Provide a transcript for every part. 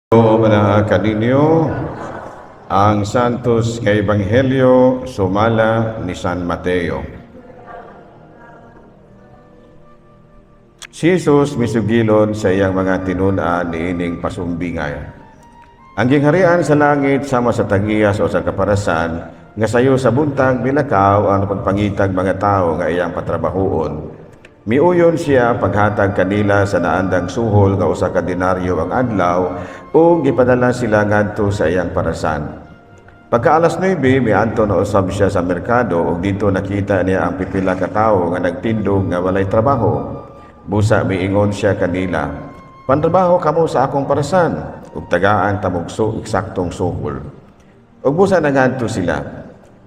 Mga kaninyo ang Santos nga Ebanghelyo sumala ni San Mateo. Si Jesus misugilon sa iyang mga tinun-an niining pasumbingay. Ang gingharian sa langit sama sa tag-iya sa usa ka parasan nga sayo sa buntag milakaw ang pagpangitag mga tawo nga iyang patrabahuon. Miuyon siya paghatag kanila sa naandang suhol nga usa ka denaryo ang adlaw ug gipadala sila ngadto sa iyang parasan. Pagka alas 9, miadto na usab siya sa merkado ug didto nakita niya ang pipila ka tawo nga nagtindog nga walay trabaho. Busa miingon siya kanila, "Pantrabaho kamo sa akong parasan ug tagaan ta mo'g eksaktong suhol." Ug busa nangadto sila.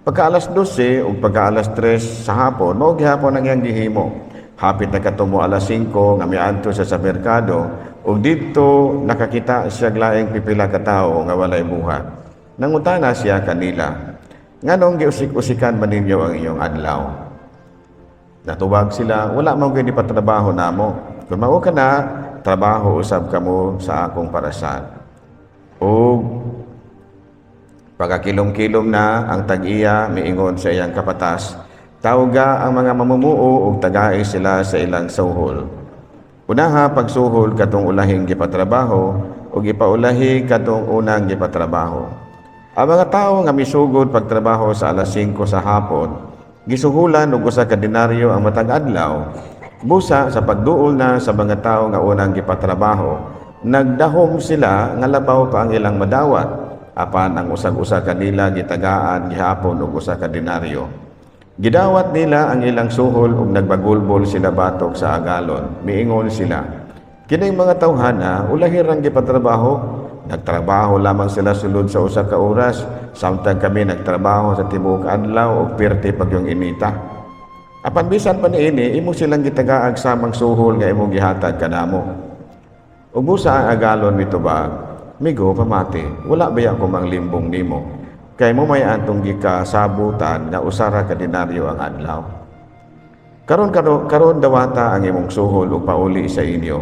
Pagka alas 12 ug pagka alas 3 sa hapon, mao gihapon ang iyang gihimo. Hapit na katumo alas 5 nga miadto siya sa merkado ug didto nakakita siya laing pipila ka tawo nga walay buhat. Nangutana siya kanila, "Nganong giusik-usikan man ninyo ang inyong adlaw?" Natubag sila, "Wala man gyud patrabaho namo." "Kung mao kana, trabaho usab kamo sa akong parasan." Ug pagkakilom-kilom na ang tag-iya, miingon sa iyang kapatas, "Tawga ang mga mamumuo ug tagai sila sa ilang suhol. Unaha pagsuhol katong ulahing gipatrabaho ug ipaulahi katong unang gipatrabaho." Ang mga tawo nga misugod pagtrabaho sa alas 5 sa hapon, gisuhulan og usa ka denaryo ang matag adlaw. Busa sa pagduol na sa mga tawo nga unang gipatrabaho, nagdahom sila nga labaw pa ang ilang madawat. Apan ang usag-usa kanila gitagaan gihapon og usa ka denaryo. Gidawat nila ang ilang suhol ug nagbagulbol sila batok sa agalon. Miingon sila, "Kining mga tawhana, ulahi rang gipatrabaho. Nagtrabaho lamang sila sulod sa usa ka oras, samtang kami nagtrabaho sa tibuok adlaw ug pirti pa gyung inita. Apan bisan pa niini, imo silang gitagaag samang suhol nga imong gihatag kanamo." Ug busa ang agalon mitubag, "Migo, pamati, wala baya ko manglimbong nimo? Kay mao may atong gikasabutan nga usa ra ka denaryo ang adlaw. Karon karon karon dawata ang imong suhol ug pauli sa inyo.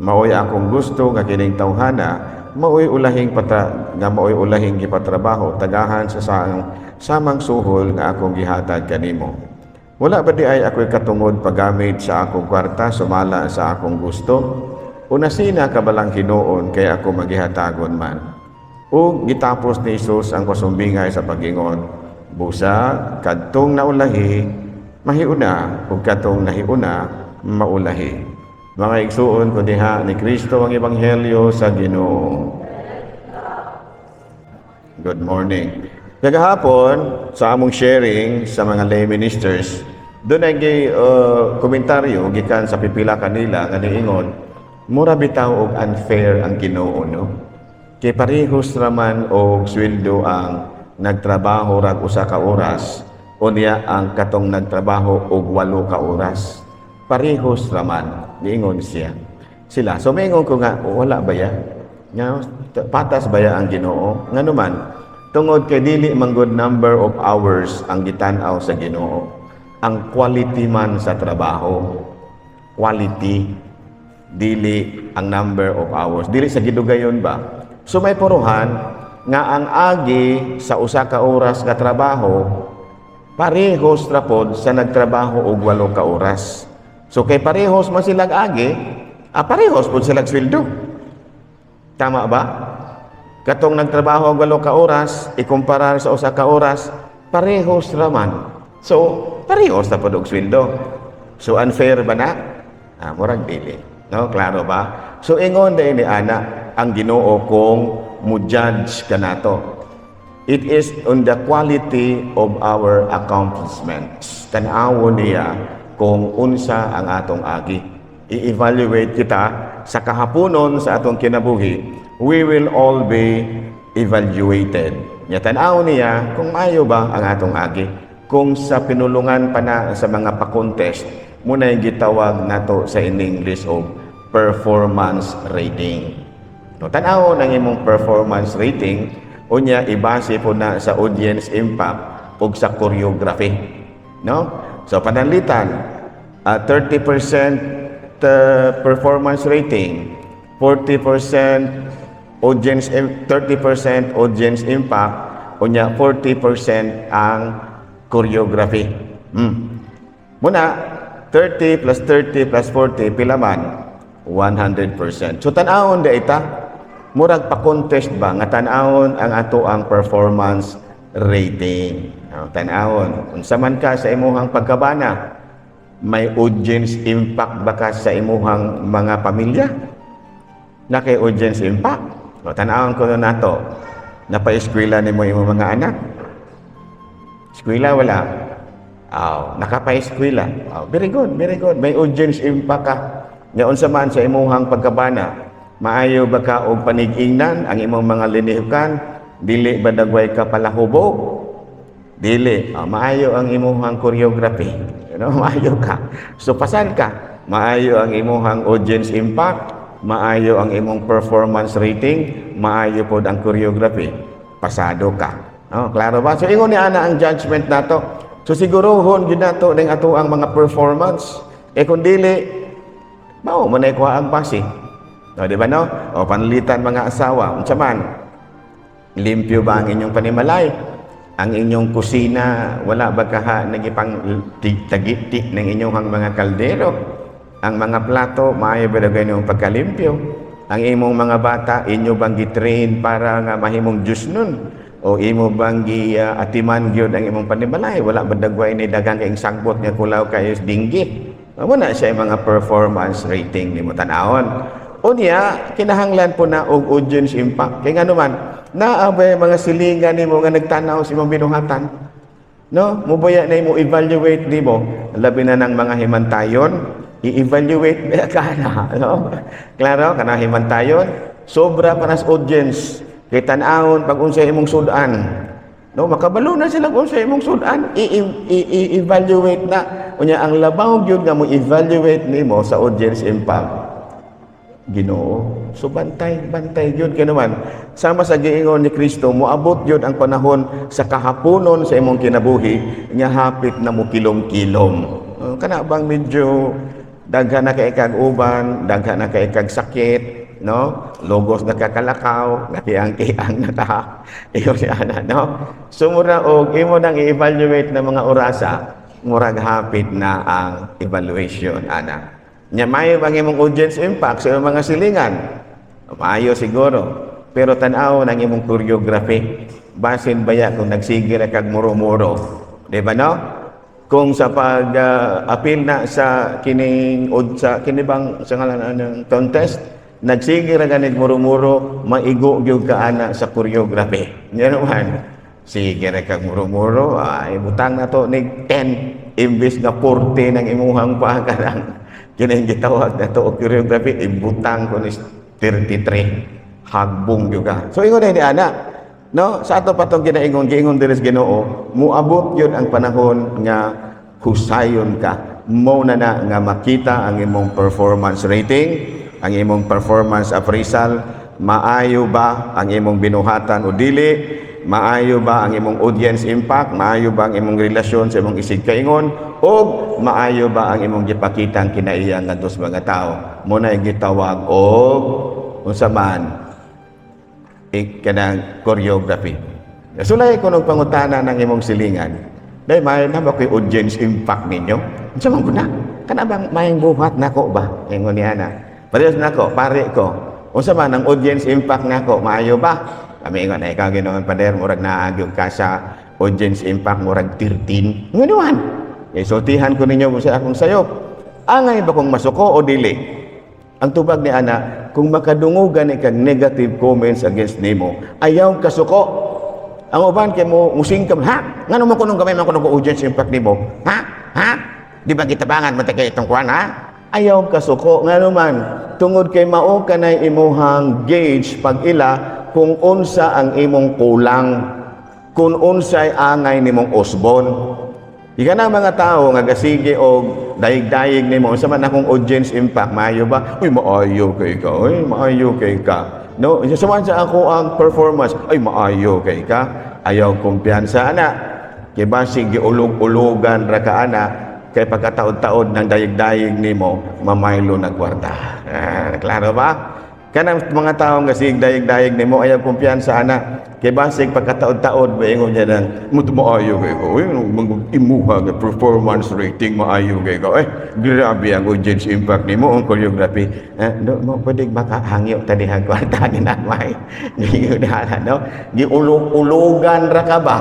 Maoy akong gusto nga kining tawhana maoy ulahing patra nga maoy ulahing gipatrabaho tagahan sa samang suhol nga akong gihatag kanimo. Wala ba diay ako'y katungod paggamit sa akong kwarta sumala sa akong gusto? O nasina ka balang hinuon kay ako magihatagon man?" Ug gitapos ni Hesus ang pasumbingay sa pagingon, "Busa kadtong naulahi mahiuna ug kadtong nahiuna maulahi." Mga igsuon ko diha ni Kristo, ang ebanghelyo sa Ginoo. Good morning. Kagahapon sa among sharing sa mga lay ministers, duna ay komentaryo gikan sa pipila kanila nga niingon, mura bitaw og unfair ang Ginoo, no? Kay parehos raman og sweldo ang nagtrabaho rag usa ka oras unya ang katong nagtrabaho og 8 ka oras. Parehos raman, niingon siya. Sila. So maingon ko nga, wala ba ya? Nga patas ba ya ang Ginoo? Ngano man, tungod kay dili man good number of hours ang gitan-aw sa Ginoo. Ang quality man sa trabaho. Quality, dili ang number of hours. Dili sa gidugayon ba? So may puruhan nga ang agi sa usa ka oras nga trabaho parehos ra pod sa nagtrabaho og 8 ka oras. So kay parehos man silang agi, parehos pod silang sweldo. Tama ba? Katong nagtrabaho og 8 ka oras, ikumparar sa usa ka oras, parehos ra man. So, parehos na pod og sweldo. So unfair ba na? Ah, murag dili. No, klaro ba? So ingon din ni ana ang Ginoo kung mo-judge kanato. It is on the quality of our accomplishments. Tan-awon niya kung unsa ang atong agi. I-evaluate kita sa kahaponon sa atong kinabuhi, we will all be evaluated. Nya tan-awon niya kung maayo ba ang atong agi. Kung sa pinulungan pa na sa mga pa-contest, mao na yung gitawag nato sa in English og performance rating. No, tan-aw ang imong performance rating, unya ibase po na sa audience impact ug sa choreography. No? So pananglitan, 30% performance rating, 40% Audience 30% audience impact, unya 40% ang choreography. Muna 30 plus 30 plus 40, pila man? 100%. So tan-awon da ita, murag pa-contest ba nga tan-awon ang ato ang performance rating. Oh, tan-awon unsa man ka sa imuhang pagkabana, may audience impact ba ka sa imuhang mga pamilya? Na kay audience impact? O, tan-awon ko nato, napa-eskwela nimo imong mga anak? Eskwela wala? Aw, nakapa-eskwela. Oh, very good, very good. May audience impact ka. Nga unsa man sa imuhang pagkabana, maayo ba ka og panig-ingnan ang imong mga linihukan? Dili ba dagway ka palahubog? Dili. Oh, maayo ang imuhang choreography. Maayo ka. So pasan ka. Maayo ang imuhang audience impact, maayo ang imong performance rating, maayo pod ang choreography. Pasado ka. Oh, klaro ba? So ingon ni ana ang judgment nato. So siguruhon gyud nato ning ato ang mga performance. Eh kung dili, mao man ay kuha ang base. O, di ba no? O panlitan mga asawa, unsa man? Limpyo ba ang inyong panimalay? Ang inyong kusina, wala ba kaha nagipang tagiti ng inyong mga kaldero? Ang mga plato, maayo ba daw inyong pagkalimpyo? Ang imong mga bata, inyo bang gitrain para nga mahimong Diyos nun? O imo bang gi-atiman gyud ang imong panimalay? Wala ba dagway ni daghang kaing sagbot nga kulaw kayo dinggi? Mao na siya yung mga performance rating nimo tan-awon. Unya, kinahanglan po na og audience impact. Kay ngano man, naa ba yung mga silingan nimo nga nagtanaw sa imong binuhatan? No? Mubaya na imo evaluate nimo, labi na ng mga himantayon, i-evaluate ba ka na, no? Klaro, kana himantayon, sobra pa nas audience. Kay tan-awon pag unsa imong sudan. No, makabalo na sila kung unsa imong sudan, i-evaluate na. Unya ang labaw gyud nga mo evaluate nimo sa audience impact, Ginoo. So bantay, bantay gyud kay naman. Sama sa giingon ni Kristo, moabot gyud ang panahon sa kahaponon sa imong kinabuhi nga hapit na mo kilom-kilom. Kana bang medyo daghan na kay kag uban, daghan na kay kag sakit, no? Logos na kakalakaw, nakiang-kiang na ta. Iyo si ana, no? So mura og imo nang i-evaluate na mga orasa, murag hapit na ang evaluation ana. Nya maayo bang imong audience impact sa imong mga silingan? Maayo siguro. Pero tan-aw ang imong choreography. Basin baya kung nagsige ra kag muro-muro. Di ba no? Kung sa pag appeal na sa kining od sa kini bang sa ngalan ng contest, nagsige ra ganig muro-muro, maigo gyud ka ana sa choreography. Nya naman. Sige ra kag muro-muro, ay butang na to nig 10 imbis nga 40 ng imuhang pa kanang kining gitawag na to og choreography, ibutang ko ni 33, hagbong gyud ka. So ingon ni ana, no, sa ato pa tong ginaingon, giingon diri sa Ginoo, muabot gyud ang panahon nga husayon ka. Mo na na nga makita ang imong performance rating, ang imong performance appraisal, maayo ba ang imong binuhatan o dili, maayo ba ang imong audience impact, maayo ba ang imong relasyon sa imong isigkaingon, o maayo ba ang imong gipakitang kinaiya ngadto sa mga tao. Mo na gitawag og unsa man kanang choreography. Sulay ko ng pangutana ng imong silingan. Dahil may na ba ko'y audience impact ninyo? Unsa man ko na? Kana bang maayong buhat nako ba? Ingon niya na. Parehas nako, pare ko. Unsa man ang audience impact nako, maayo ba? Kami ingon, ay ikaw ginoon pader, murag naagyo ka sa audience impact, murag 13. Ngayon, kay sultihan ko ninyo kung sa akong sayop. Angay ba kung masuko o dili? Ang tubag ni ana, kung makadungugan ni kag negative comments against nimo, ayaw kasuko. Ang uban kay mo musingkam, ha? Ngano mo kunong gamay man kuno ko audience impact nimo? Ha? Ha? Di ba gitabangan mo kay itong kuan, ha? Ayaw kasuko ngano man tungod kay mao kanay imuhang gauge pag ila kung unsa ang imong kulang, kung unsay angay nimong usbon. Ika na mga tao nga gasige og dayig-dayig nimo, unsa man akong audience impact, maayo ba? Uy, maayo kay ka. Uy, maayo kay ka. No, unsa man sa ako ang performance, ay maayo kay ka. Ayaw kumpiyansa ana. Kay basig giulog-ulogan ra ka ana, kay pagkataod-taod ng dayig-dayig nimo, mamaylo na kwarta. Ah, klaro ba? Kanang mga tao nga sig dayeg-dayeg nimo, ayaw kumpiyansa ana. Kay basig pagkataod-taod maingon niya nang muto maayo kay ko. Uy, imuha nga performance rating maayo kay ko. Eh, grabe ang audience impact nimo ang choreography. Eh, no, mo pwede makahangyo ta diha kwarta ni nanay. Giuna no? Giulog-ulugan ra ka ba?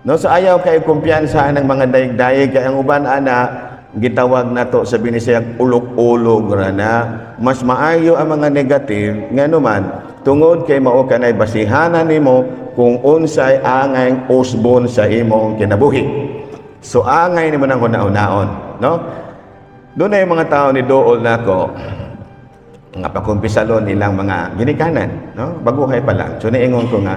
No, so ayaw kay kumpiyansa ng mga dayeg-dayeg kay ang uban ana gitawag nato sa Binisayang ulog-ulog ra na. Mas maayo ang mga negative, ngano man tungod kay mao kanay basihanan nimo kung unsay angay usbon sa imong kinabuhi. So angay nimo nang huna-hunaon, no? Doon na yung mga tao ni dool nako nga pakumpisalon nilang mga ginikanan, no? Baguhay pa lang. So niingon ko nga,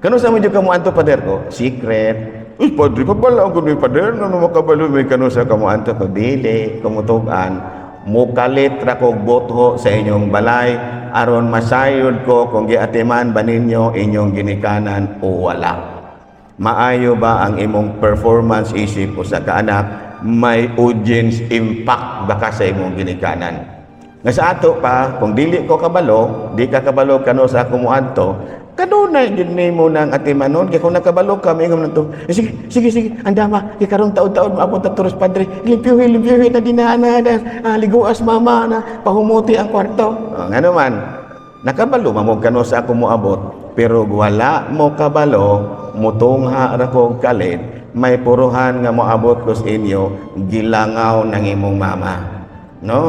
"Kano sa mo jud kamo anto, pader ko?" "Secret." "Uy, padre, pabala ko ni pader, no makabalo may kano sa kamo anto ko." "Dili, kumutugan, mukalit ra kog botho sa inyong balay aron masayod ko kung giatiman ba ninyo inyong ginikanan o wala. Maayo ba ang imong performance isip usa ka anak? May audience impact ba ka sa imong ginikanan?" Nga sa ato pa, kung dili ko kabalo, di ka kabalo kano sa ako moadto, kanunay gid nimo nang atimanon kay kung nakabalo ka maingon nato, "Eh, sige, sige, sige, andama kay karong taud-taud maabot ta turos padre, limpyuhi, limpyuhi na dinana na, ah, liguas mama na pahumuti ang kwarto." Oh, ngano man nakabalo man mo kano sa ako moabot, pero wala mo kabalo, mutungha ra kog kalit, may puruhan nga moabot ko sa inyo, gilangaw ng imong mama, no?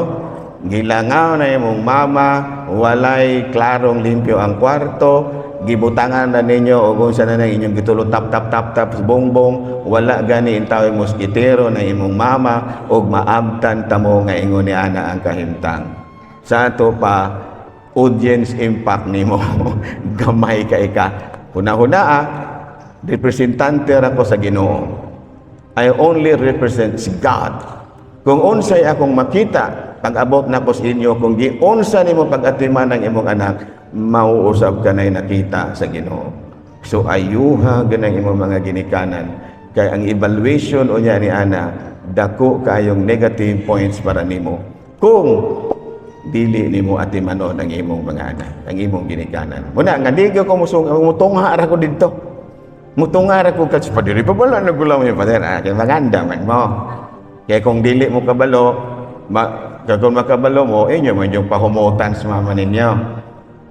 Gilangaw na imong mama, walay klarong limpyo ang kwarto, gibutangan na ninyo o kung saan na inyong gitulo, tap tap tap tap bongbong, wala gani intaw moskitero na imong mama og maabtan tamo nga ingon ni ana ang kahimtang. Sa ato pa, audience impact nimo gamay ka ika. Huna-huna ah, representante ra ko sa Ginoo. I only represent God. Kung unsay akong makita pag-abot na ko sa inyo, kung giunsa nimo pag-atiman ng imong anak, mauusab ka na'y nakita sa Ginoo. So ayuha ganang imong mga ginikanan kay ang evaluation unya ni ana dako kayong negative points para nimo kung dili nimo atimanon ang imong mga anak, ang imong ginikanan. Muna nga di ko musung mutungha ra ko didto. Mutungha ra ko kasi padiri pa wala nagulaw yung pader. Ah, kay maganda man mo. Kaya kung dili mo kabalo, kay kung makabalo mo, inyo man yung pahumutan sa mama ninyo.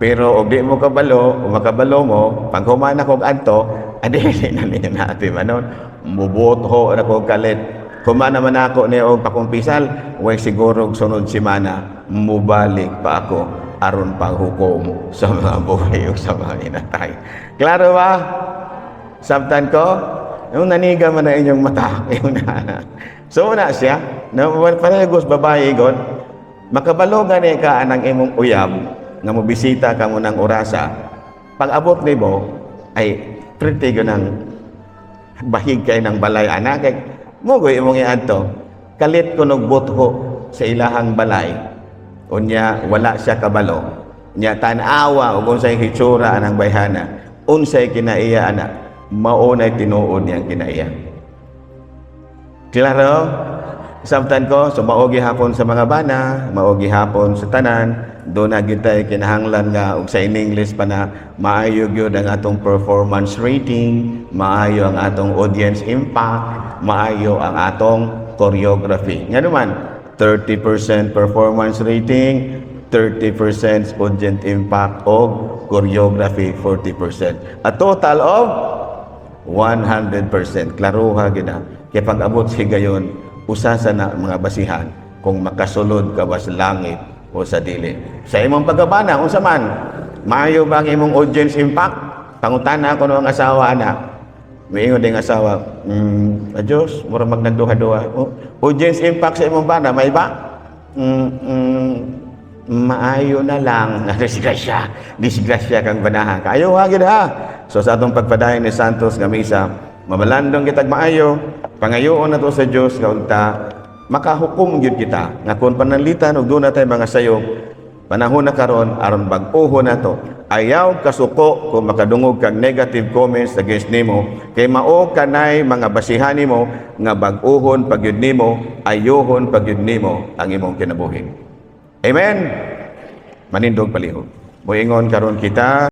Pero og di mo kabalo, o makabalo mo, pag human ako adto, adi na ninyo na atimanon. Mubotho ra ko kalit. Human naman ako ni og pakumpisal, way siguro og sunod semana, mubalik pa ako aron paghukom sa mga buhay ug sa mga inatay. Klaro ba? Sabtan ko? Yung naniga man na inyong mata. Yung na. So na siya. No, parehas babae god. Makabalo gani ka anang imong uyab nga mobisita ka mo ng orasa. Pag abot nimo ay pretty go ng bahig kay ng balay anak kay mo goy imong iadto. Kalit ko nog botho sa ilahang balay. Unya wala siya kabalo. Nya tan-awa ug unsay hitsura anang bayhana. Unsay kinaiya ana, mao nay tinuod niyang kinaiya. Klaro? Samtan ko, so mao gihapon sa mga bana, mao gihapon sa tanan, do na gitay kinahanglan nga og sa in English pa na maayo gyud ang atong performance rating, maayo ang atong audience impact, maayo ang atong choreography. Nga naman, 30% performance rating, 30% audience impact o choreography 40%. A total of 100%. Klaruha gina. Kaya pag abot si gayon, usa sa na mga basihan kung makasulod ka ba sa langit o sa dili. Sa imong pagkabana, unsa man, maayo ba ang imong audience impact? Pangutana ko ang asawa ana. Miingon ding asawa, "Adios, mura mag nagduha-duha." "Oh, audience impact sa imong bana, may ba?" "Maayo na lang." Disgrasya. Disgrasya kang banahan. Kayo ha, gid ha. So sa atong pagpadayon ni Santos nga misa, mamalandong kitag maayo, pangayoon na to sa Dios nga unta makahukom gyud kita nga kung pananglitan og doon natay mga sayop, panahon na karon aron bag-oho na to. Ayaw kasuko kung makadungog kag negative comments against nimo kay mao kanay mga basihan nimo nga bag-ohon pagyud nimo, ayuhon pagyud nimo ang imong kinabuhi. Amen. Manindog palihog. Moingon karon kita.